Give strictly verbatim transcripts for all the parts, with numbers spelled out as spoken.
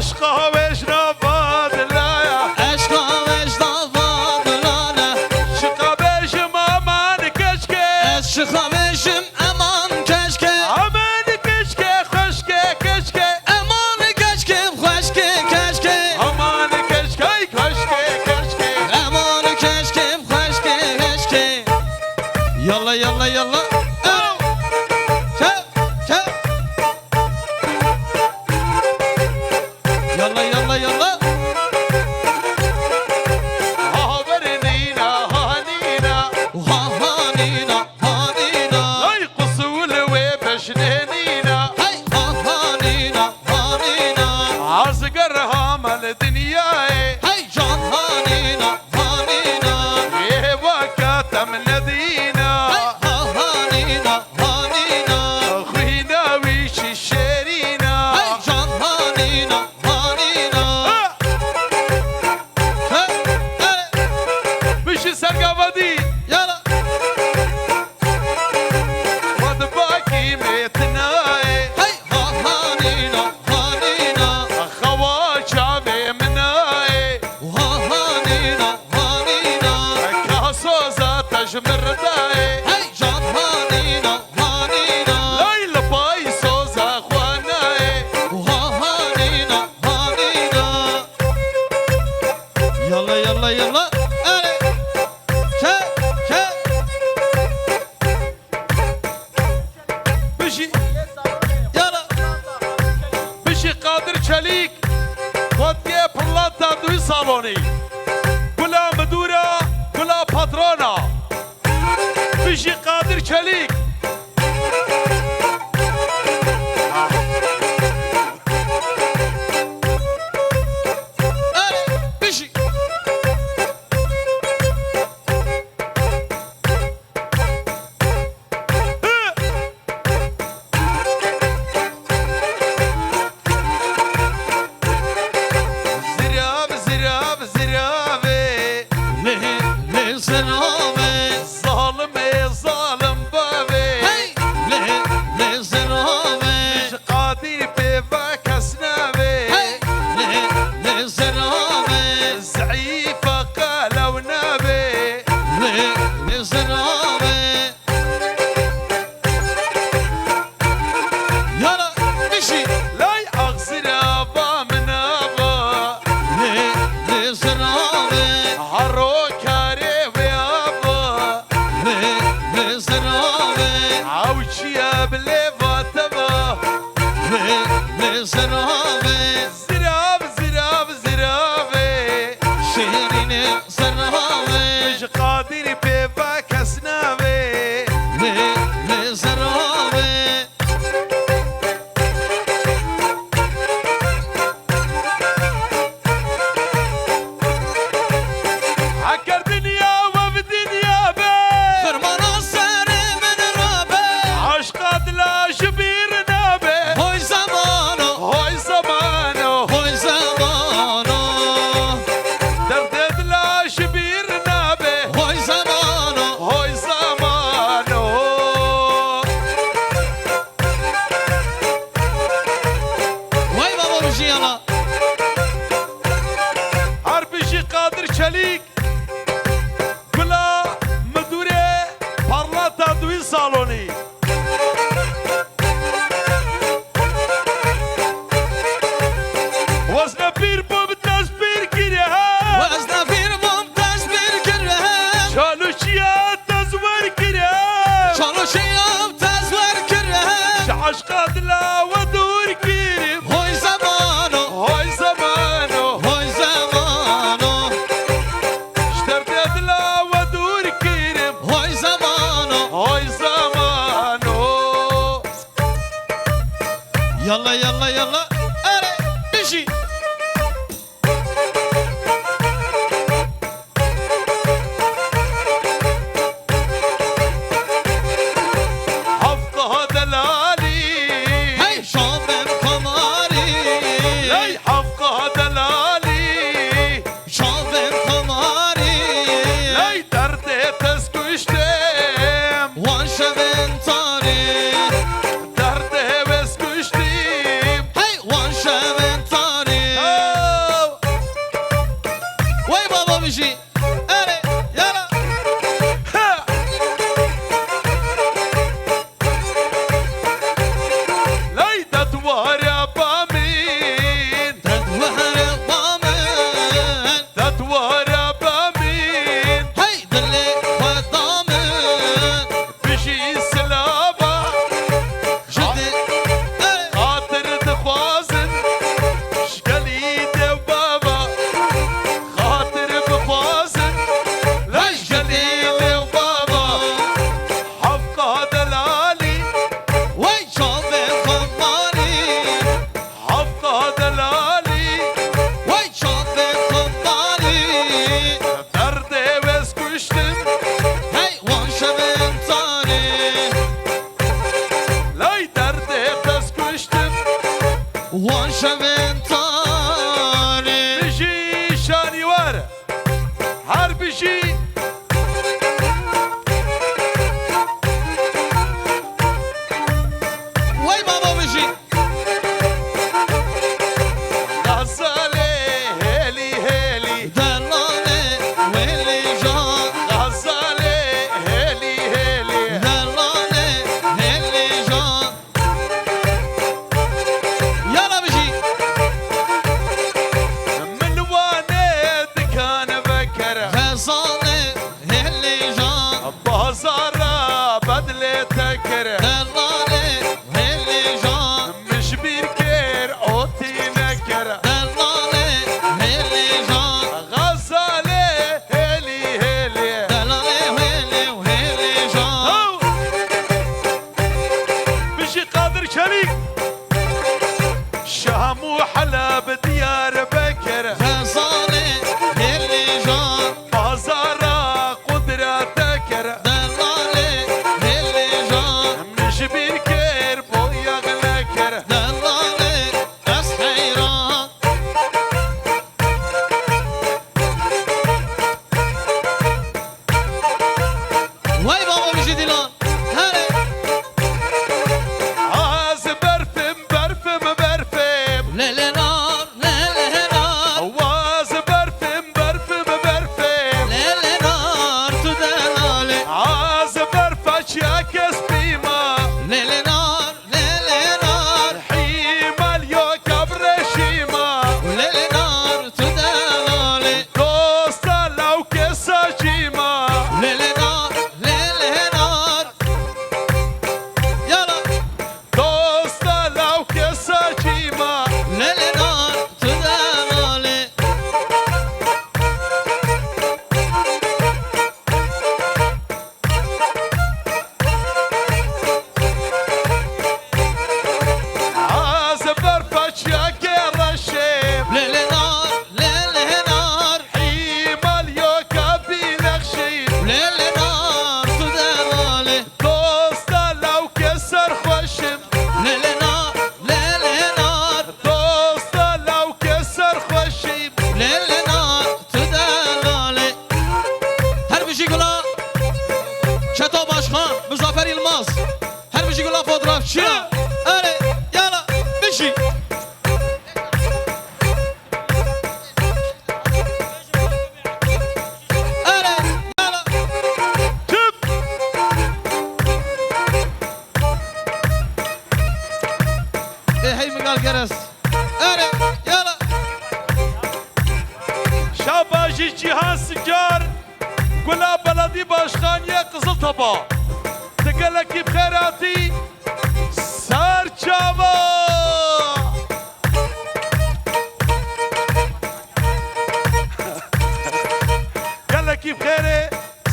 Eşqa wê ji nava dilaya. Eşqa wê ji nava dilane. Şiqa bêjim aman keşke. Ez şiqa bêjim eman keşke. Aman keşke, xweşke, keşke. Eman keşke, xweşke, keşke. Aman keşke, xweşke, keşke. Eman keşke, xweşke, keşke. Yalla, yalla, yalla. Çe, çe. Yalla, yalla, yalla. Ha, ha, berê nîna, ha, ha, nîna. Ha, ha, nîna, ha, nîna. Lay qusûl wê beşnê nîna. Hey, ha, ha, nîna, ha, nîna. Azger ha mal dinyayê. Hey, can ha, nîna, ha, nîna. Yê waka tem nedîna. Hey, ha, ha, nîna. Hanîna. Xwîna wî çi şêrîna. Hey, can hanîna, hanîna. Ha! Hey, hey. Bijî sergavadî. Yala. Xwedbakî mêtinayê. Hey, ha, hanîna, hanîna. Xewa çavê minayê. Ha, hanîna, hanîna. Ka soza te ji min re dayê. Hey, can hanîna, hanîna. Lay li pay soza xwe nayê. Ha, hanîna, hanîna. Yalla, yalla, yalla. Erê. Çe, çe. Bijî, yala. Bijî Qadir Çelîk, Xwediyê Pirlata Duyî Salonî. Gula midûra, gula patrona. Bijî Qadir Çelîk. Erê, bijî. Zirav, zirav, ziravê. Lê, lê ziravê. Zalimê, zalim bavê. Hey! Lê, lê ziravê. Ji Qadir pê ve kes navê. Hey! Lê, lê ziravê. Zeîfa qelew nabê. Lê, lê ziravê. Yala, bijî. Lay axzira ba min ava. Lê, lê ziravê. Haro karê wê ava. Lê, lê ziravê. Ew çiya bilê va te va. Lê, lê ziravê. Zirav, zirav, ziravê. Şêrînê ziravê. Ji Qadirî pê ve kes navê. Lê, lê ziravê. Heker dinya we bi dinya be. Xirmana serê min rabe. Eşqa dila ji bîr nabe. Hoy zamano. Hoy zamano. Hoy zamano. Derdê dila ji bîr nabe. Hoy zamano. Hoy zamano. Vay baba, bijî yala. Her bijî Qadir Çelîk. Bila midûrê Parlata Duyî Salonî. Wezne pîr bûm tez pîr kire. Wezne pîr bûm tez pîr kire. Çalûşiya tez wer kire. Çalûşiya tez wer kire. Ji eşqa dila we dûr kirim. Hoy zamano. Hoy zamano. Hoy zamano. Ji derdê dila we dûr kirim. Hoy zamano. Hoy zamano. Cîhan Sincar, Gula Beledî Başxaniyê Qiziltepe. Tu gelekî bi xêr hatî. Ser çava! Gelekî bi xêrê,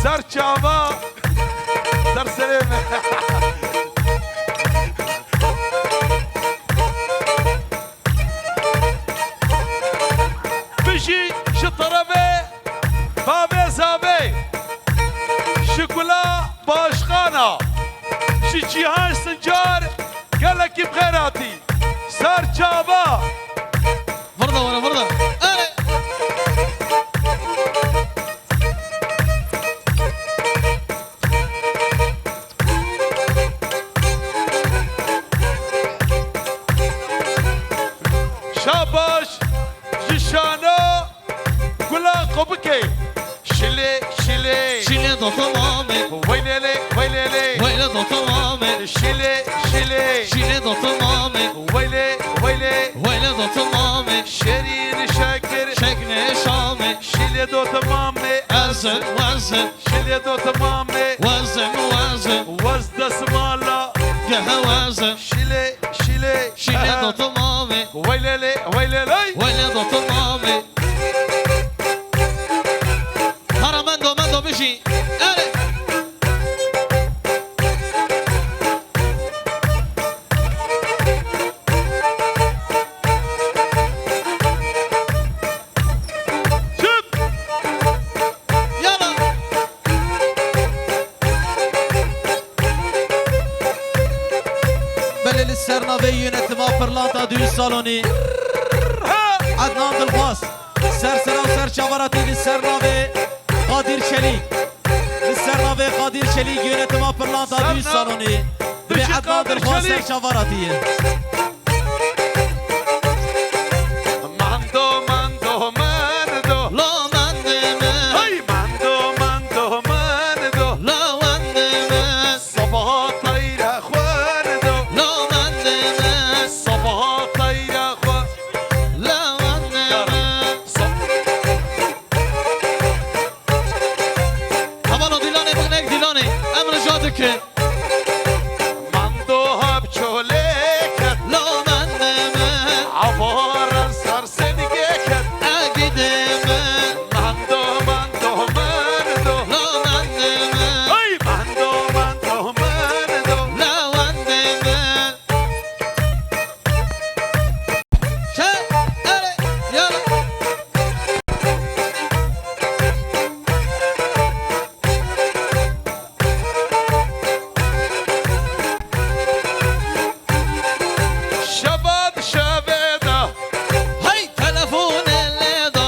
ser çava, ser serê me. Bijî ji terefê bavê zavê, ji Gula Başxana, ji Cîhan Sincar gelekî bi xêr hatî. Ser çava! Virda were, virda. Erê! Şabaş ji Şano Gula Qubikê. Şilê, şilê. Şilê do tamamê. Weylelê, weylelê. Weyle do tamamê. Şilê, şilê. Şilê do tamamê. Weylê, weylê. Weyle do tamamê. Şerîn şekir. Şeknê şamê. Şilê do tamamê. Ezim, wezim. Şilê do tamamê. Wezim, wezim. Wez desmala. Gehe wezim. Şilê, şilê. Şilê do tamamê. Weylelê, weylelê. Weyle do tamamê. Hara mendo, mendo bijî. Erê. Şut! Yala! Belê li ser navê yönetima Pırlanta düğün salonî. Ednan Dilxwaz. Ser sera û ser çavara tî li ser navê Qadir Çelîk. Li ser navê Qadir Çelîk yönetima Pırlanta düğün salonî. Dibê Ednan Dilxwaz ser çavara tî ye. Mando, mando, mando. La mendê min. Hey, mando, mando, mando. La wendê min. Sabaha teyre xwerdo. La mendê min. Sabaha teyre xwe. La wendê min. Sa- Hevala Dîlanê, bixnek Dîlanê. Em rica dikin. Mando hab çolê ket. La mendê min. Avaran ser sengê ket. Egîdê min. Mando, mando, mando. La mendê min. Hey, mando, mando, mando. La wendê min. Çe, erê, yala. Şebat şevê de. Hey, telefonê lê de.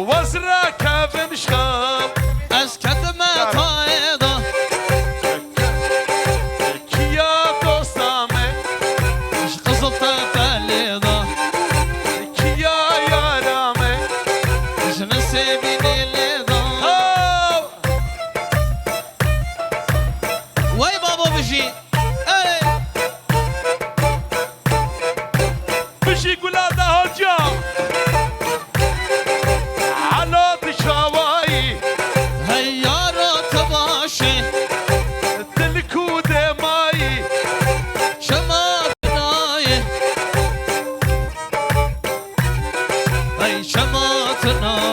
Wez re kevim şev. Ez ketime tayê de. Kiya dosta me. Ji Qiziltepe lê de. Kiya yara me. Ji min sevînê lê de. Haw! Wey babo bijî. Erê. Bijî Gula Dahaca. Elo tu çawayî. Hey yaro tu baş î. Tu li ku de mayî. Çima tu nayê. Hey çima tu nayê.